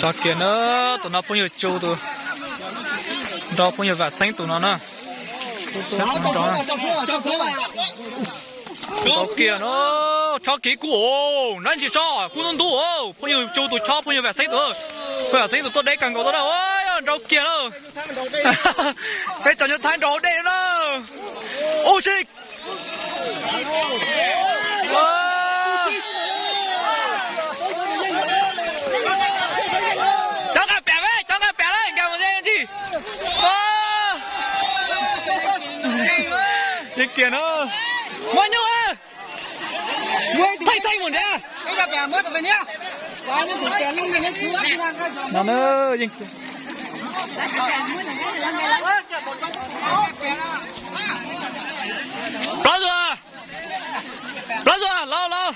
Tso kiag na, tus no phooj ywg Tsu tus, nrog phooj ywg Vam Xeeb tus no na. Tau kiag no, chob kiag kuj os, nab ntsis so kuj ntub ntub os, phooj ywg Tsu tus chob phooj ywg Vam Xeeb tus, phooj ywg Vam Xeeb tus tuaj deb kawg nkaus tuaj na, nrau kiag lawm. Peb cov nyuj thaib nrau dej na. Ub si. Cov nqa pam, cov nqa pam lawm, nkag mus ntxiv. Kiag na. Muaj nyuj. Thaij thaij mus ntiag. No na, yeej. Plaub zuag, plaub zuag, los los.